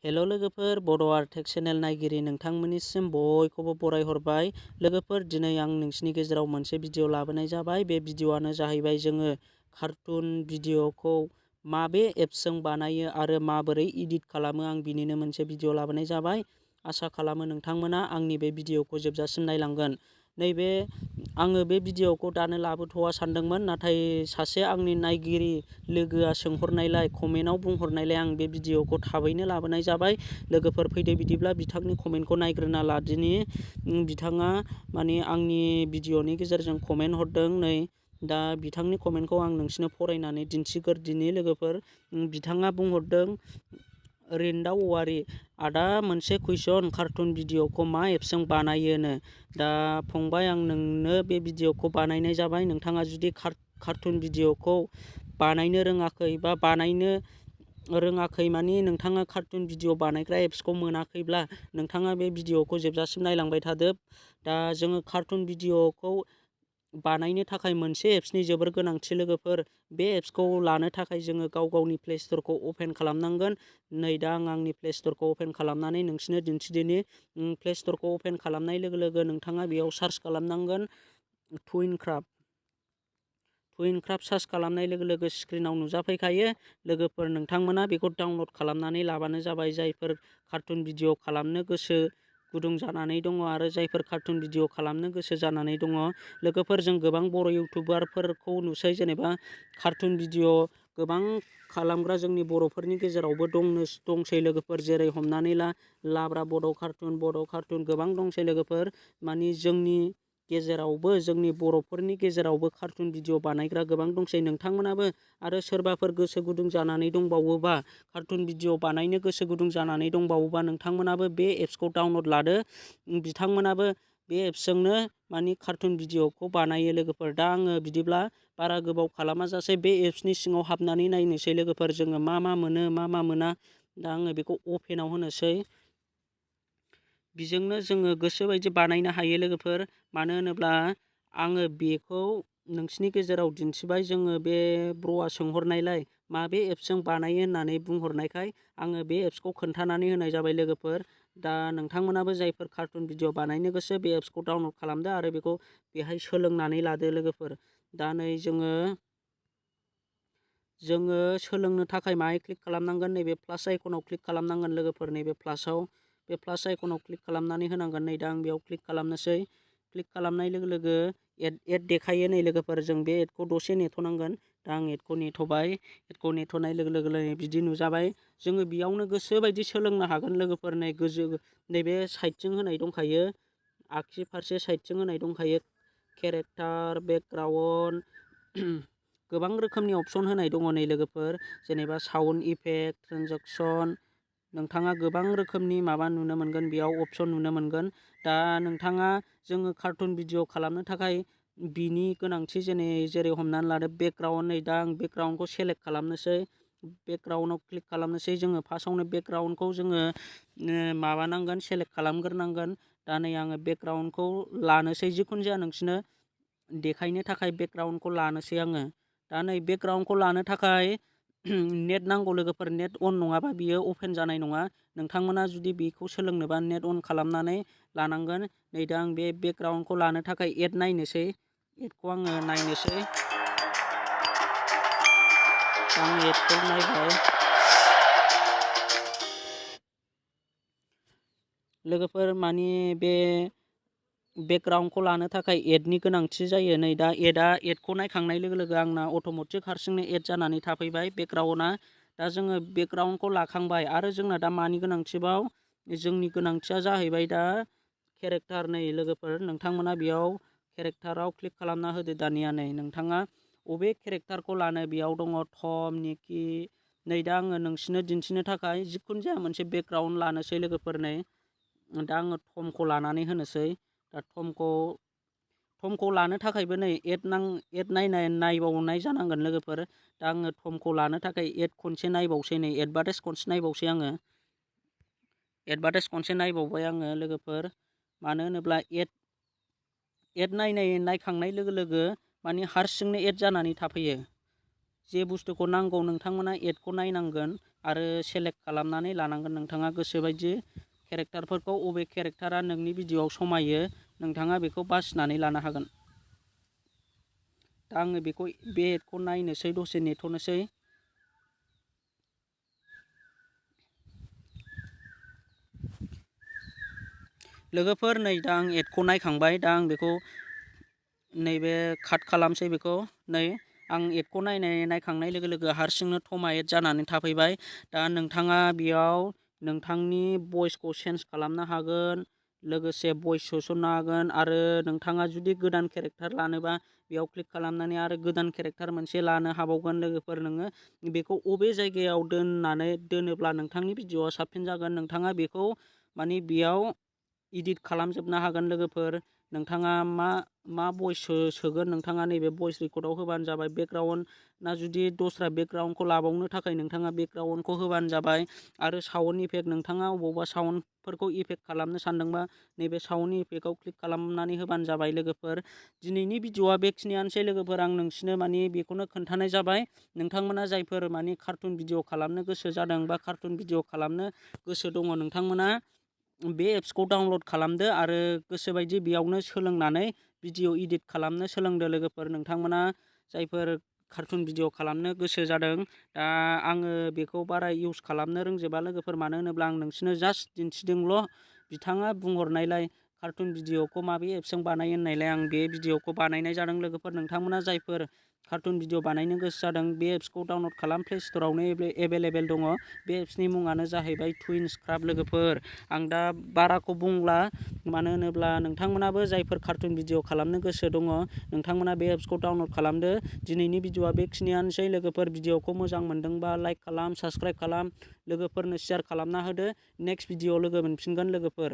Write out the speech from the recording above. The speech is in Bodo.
हेल' लोगोफोर, बड' आर्टेक चेनेल नायगिरि नोंथांमोननिसिम बयखौबो बरायहरबाय। लोगोफोर, दिनै आं नोंसिनि गेजेराव मोनसे भिडिअ लाबोनाय जाबाय। बे भिडिअआनो जाहैबाय जोङो कार्टुन भिडिअखौ माबे एप्सजों बानायो आरो माबोरै इडिट खालामो, आं बिनिनो मोनसे भिडिअ लाबोनाय जाबाय। आसा खालामो नोंथांमोना आंनि बे भिडिअखौ जोबजासिम नायलांगोन। आङो बे भिडिअखौ दानो लाबोथ'वा सानदोंमोन, नाथाय सासे आंनि नायगिरि लोगोआ सोंहरनायलाय, कमेन्टआव बुंहरनायलाय आं बे भिडिअखौ थाबैनो लाबोनाय जाबाय। लोगोफोर, फैदो बिदिब्ला बिथांनि कमेन्टखौ नायग्रोना लादिनि। बिथाङा आंनि भिडिअनि गेजेरजों कमेन्ट हरदों। नै दा बिथांनि कमेन्टखौ आं नोंसिनो फरायनानै दिन्थिग्रोदिनि। लोगोफोर, बिथाङा बुंहरदों, रिन्दाव औवारि, आदा मोनसे कुइसन, कार्टुन भिडिअखौ मा एप्सजों बानायोनो? दा फंबाय, आं नोंनो बे भिडिअखौ बानायनाय जाबाय। नोंथाङा जुदि कार्टुन भिडिअखौ बानायनो रोङाखै बा बानायनो रोङाखै नोंथाङा कार्टुन भिडिअ बानायग्रा एप्सखौ मोनाखैब्ला नोंथाङा बे भिडिअखौ जोबजासिम नायलांबाय थादो। दा जोङो कार्टुन भिडिअखौ बानायनो थाखाय मोनसे एप्सनि जोबोर गोनांथि। लोगोफोर, बे एप्सखौ लानो थाखाय जोङो गाव गावनि प्ले स्टरखौ अपेन खालामनांगोन। नै दा आं आंनि प्ले स्टरखौ अपेन खालामनानै नोंसिनो दिन्थिदिनि। प्ले स्टरखौ अपेन खालामनाय लोगो लोगो नोंथाङा बेयाव सार्च खालामनांगोन टुइनक्राफ्ट। सार्च खालामनाय लोगो लोगो स्क्रिनाव नुजाफैखायो। लोगोफोर, नोंथांमोना बेखौ डाउनलड खालामनानै लाबानो जाबाय। जायफोर कार्टुन भिडिअ खालामनो गोसो गुदुं जानानै दङ आरो जायफोर कार्टुन भिडिअ खालामनो गोसो जानानै दङ। लोगोफोर, जों गोबां बर' इउटुबारफोरखौ नुसै, जेनेबा कार्टुन भिडिअ गोबां खालामग्रा जोंनि बर'फोरनि गेजेरावबो दंसै। लोगोफोर, जेरै हमनानै ला लाब्रा बड' कार्टुन गोबां दंसै। लोगोफोर, जोंनि गेजेरावबो, जोंनि बर'फोरनि गेजेरावबो कार्टुन भिडिअ बानायग्रा गोबां दंसै। नोंथांमोनाबो आरो सोरबाफोर गोसो गुदुं जानानै दंबावोबा, कार्टुन भिडिअ बानायनो गोसो गुदुं जानानै दंबावोबा, नोंथांमोनाबो बे एप्सखौ डाउनलड लादो। बिथांमोनाबो बे एप्सजोंनो कार्टुन भिडिअखौ बानायो। लोगोफोर, दा आङो बिदिब्ला बारा गोबाव खालामाजासे बे एप्सनि सिङाव हाबनानै नायनोसै। लोगोफोर, जोङो मा मा मोनो मा मा मोना। दा आङो बेखौ अपेनाव होनोसै। बेजोंनो जोङो गोसोबायदि बानायनो हायो। लोगोफोर, मानो होनोब्ला आङो बेखौ नोंसिनि गेजेराव दिन्थिबाय। जोङो बे ब्र'आ सोंहरनायलाय माबे एप्सजों बानायो होननानै बुंहरनायखाय आङो बे एप्सखौ खोन्थानानै होनाय जाबाय। लोगोफोर, दा नोंथांमोनाबो जायफोर कार्टुन भिडिअ बानायनो गोसो, बे एप्सखौ डाउनलड खालामदो आरो बेखौ बेहाय सोलोंनानै लादो। लोगोफोर, दा नै जोङो सोलोंनो थाखाय माहाय क्लिक खालामनांगोन? नैबे प्लास आइकनाव क्लिक खालामनांगोन। लोगोफोर, नैबे बे प्लास आइकनाव क्लिक खालामनानै होनांगोन। नै दा आं बेयाव क्लिक खालामनोसै। क्लिक खालामनाय लोगो लोगो एड देखायो। नै लोगोफोर, जों बे एडखौ दसे नेथ'नांगोन। दा आं एडखौ नेथ'बाय। एडखौ नेथ'नाय लोगो लोगो बिदि नुजाबाय। जोङो बेयावनो गोसो बायदि सोलोंनो हागोन। लोगोफोर, नैबे साइडथिं होनाय दंखायो, आगसि फारसे साइडथिं होनाय दंखायो केरेक्टार, बेकग्राउन्ड, गोबां रोखोमनि अपसन होनाय दङ। नै लोगोफोर, जेनेबा साउन्ड इफेक्ट, ट्रेन्जेकसन, नोंथाङा गोबां रोखोमनि माबा नुनो मोनगोन, बेयाव अपसन नुनो मोनगोन। दा जोङो कार्टुन भिडिअ खालामनो थाखाय बिनि गोनांथि, जेरै हमनानै लादो बेकग्राउन्ड। नै दा आं बेकग्राउन्डखौ सेलेक्ट खालामनोसै। बेकग्राउन्डआव क्लिक खालामनोसै। जोङो फार्स्टआवनो बेकग्राउन्डखौ जोङो सेलेक्ट खालामग्रोनांगोन। दा नै आङो बेकग्राउन्डखौ लानोसै। जिखुनु जाया नोंसिनो देखायनो थाखाय बेकग्राउन्डखौ लानोसै आङो। दा नै बेकग्राउन्डखौ लानो थाखाय नेट नांगौ। लोगोफोर, नेट अन नङाबा बियो अपेन जानाय नङा। नोंथांमोना जुदि बेखौ सोलोंनोबा नेट अन खालामनानै लानांगोन। नै दा आं बे बेकग्राउन्डखौ लानो थाखाय एड नायनोसै। एडखौ आङो नायनोसै। आं एडखौ नायबाय। लोगोफोर, बे बेकग्राउन्डखौ लानो थाखाय एडनि गोनांथि जायो। नै दा एडखौ नायखांनाय लोगो लोगो आंना अट'मेटिक हारसिंनो एड जानानै थाफैबाय बेकग्राउन्डआ। दा जोङो बेकग्राउन्डखौ लाखांबाय आरो जोंना दा मानि गोनांथिबाव? जोंनि गोनांथिया जाहैबाय दा केरेक्टार। नै लोगोफोर, नोंथांमोना बेयाव केरेक्टाराव क्लिक खालामना होदो। दानिया नै नोंथाङा अबे केरेक्टारखौ लानो? बेयाव दङ टम, निकि। नै दा आङो नोंसिनो दिन्थिनो थाखाय जिखुनु जाया मोनसे बेकग्राउन्ड लानोसै। लोगोफोर, नै दा आङो टमखौ लानानै होनोसै। दा टमखौ लानो थाखायबो नै एड नायबावनाय जानांगोन। लोगोफोर, दा आङो टमखौ लानो थाखाय एड खनसे नायबावसै। नै एडभार्टाइज खनसे नायबावसै आङो। एडभार्टाइज खनसे नायबावबाय आङो। लोगोफोर, मानो होनोब्ला एड नायखांनाय लोगो लोगो हारसिंनो एड जानानै थाफैयो। जे बुस्थुखौ नांगौ नोंथांमोना एडखौ नायनांगोन आरो सेलेक्ट खालामनानै लानांगोन। नोंथाङा गोसोबायदि केरेक्टारफोरखौ अबे केरेक्टारा नोंनि भिडिअ'आव समायो नोंथाङा बेखौ बासिनानै लानो हागोन। दा आङो बेखौ बे एडखौ नायनोसै, दसे नेथ'नोसै। लोगोफोर नै दा आं एडखौ नायखांबाय। दा आं बेखौ नैबे काट खालामसै बेखौ। नै आं एडखौ नायखांनाय लोगो लोगो हारसिंनो थमा एड जानानै थाफैबाय। दा नोंथाङा बेयाव नोंथांनि भइसखौ चेन्ज खालामनो हागोन, लोगोसे भइस सोसननो हागोन, आरो नोंथाङा जुदि गोदान केरेक्टार लानोबा बेयाव क्लिक खालामनानै आरो गोदान केरेक्टार मोनसे लानो हाबावगोन। लोगोफोर नोङो बेखौ अबे जायगायाव दोनोब्ला नोंथांनि भिडिअ'आ साबसिन जागोन नोंथाङा बेखौ माने बेयाव इदिट खालामजोबनो हागोन। लोगोफोर नोंथाङा मा भइस सोगोन नोंथाङा नैबे भइस रेकर्डआव होबानो जाबाय। बेकग्राउन्ड ना जुदि दस्रा बेकग्राउन्डखौ लाबावनो थाखाय नोंथाङा बेकग्राउन्डखौ होबानो जाबाय। आरो साउन्ड इफेक्ट नोंथाङा अबावबा साउन्डफोरखौ इफेक्ट खालामनो सानदोंबा नैबे साउन्ड इफेक्टआव क्लिक खालामनानै होबानो जाबाय। लोगोफोर दिनैनि भिडिअ'आ बेखिनियानोसै। लोगोफोर आं नोंसिनो माने बेखौनो खोन्थानाय जाबाय। नोंथांमोना जायफोर माने कार्टुन भिडिअ खालामनो गोसो जादों बा कार्टुन भिडिअ खालामनो गोसो दङ नोंथांमोना बे एप्सखौ डाउनलड खालामदो आरो गोसोबायदि बेयावनो सोलोंनानै भिडिअ इदिट खालामनो सोलोंदो। लोगोफोर नोंथांमोना जायफोर कार्टुन भिडिअ खालामनो गोसो जादों, दा आङो बेखौ बारा इउस खालामनो रोंजोबा लोगोफोर, मानो होनोब्ला आं नोंसिनो जास्ट दिन्थिदोंल'। बिथाङा बुंहरनायलाय कार्टुन भिडिअखौ माबे एप्सजों बानायो होननायलाय आं बे भिडिअखौ बानायनाय जादों। लोगोफोर नोंथांमोना जायफोर कार्टुन भिडिअ बानायनो गोसो जादों बे एप्सखौ डाउनलड खालाम, प्ले स्ट'रावनो एभेलेबेल दङ। बे एप्सनि मुङानो जाहैबाय टुइन्सक्राफ्ट। लोगोफोर आं दा बाराखौ बुंला, मानो होनोब्ला नोंथांमोनाबो जायफोर कार्टुन भिडिअ खालामनो गोसो दङ नोंथांमोना बे एप्सखौ डाउनलड खालामदो। दिनैनि भिडिअआ बेखिनियानोसै। लोगोफोर भिडिअखौ मोजां मोनदोंबा लाइक खालाम, साबस्क्राइब खालाम, लोगोफोरनो शेयार खालामना होदो। नेक्स्ट भिडिअ लोगो मोनफिनगोन लोगोफोर।